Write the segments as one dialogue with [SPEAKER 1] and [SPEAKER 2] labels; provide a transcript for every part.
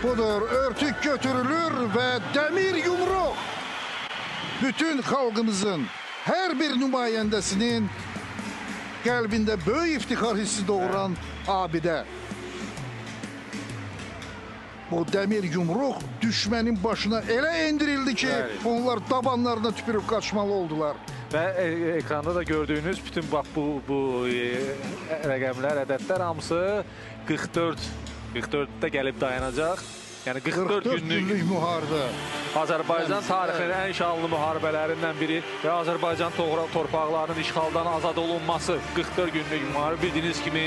[SPEAKER 1] Budur, örtük götürülür və dəmir yumruq bütün xalqımızın hər bir nümayəndəsinin qəlbində böyük iftixar hissi doğuran abidə. Bu dəmir yumruq düşmənin başına elə endirildi ki, onlar dabanlarına tüpürüb qaçmalı oldular.
[SPEAKER 2] Və ekranda da gördüyünüz bütün bax bu rəqəmlər, ədədlər hamısı 44-də gəlib dayanacaq. Yəni 44 günlük
[SPEAKER 1] müharibə.
[SPEAKER 2] Azərbaycan tarixinin ən şanlı müharibələrindən biri və Azərbaycan torpaqlarının işğaldan azad olunması 44 günlük müharibə, bildiyiniz kimi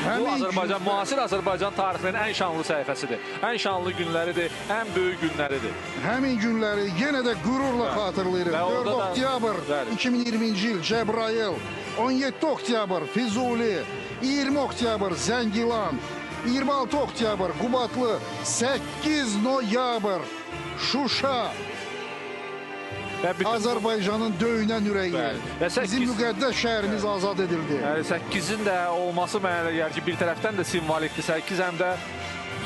[SPEAKER 2] bu Azərbaycan, müasir Azərbaycan tarixinin ən şanlı səhifəsidir. Ən şanlı günləridir, ən böyük günləridir.
[SPEAKER 1] Həmin günləri yenə də qürurla xatırlayırıq. 4 oktyabr 2020-ci il Cəbrayıl, 17 oktyabr Füzuli, 20 oktyabr Zəngilan, 26 oktyabr Qubadlı, 8 noyabr Şuşa. Azərbaycanın döyünən ürəyi, bizim müqəddəs şəhərimiz azad edildi.
[SPEAKER 2] 8-in də olması mənə elə gəlir ki, bir tərəfdən də simvolikdir, 8 həm də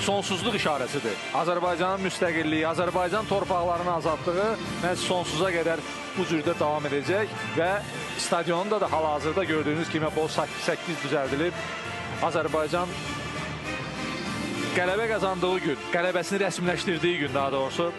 [SPEAKER 2] sonsuzluq işarəsidir. Azərbaycanın müstəqilliyi, Azərbaycan torpaqlarının azadlığı məhz sonsuza qədər bu cürdə davam edəcək və stadionda da hal-hazırda gördüyünüz kimi bu 8 düzəldilib. Azərbaycan qələbə qazandığı gün, qələbəsini rəsmiləşdirdiyi gün daha doğrusu,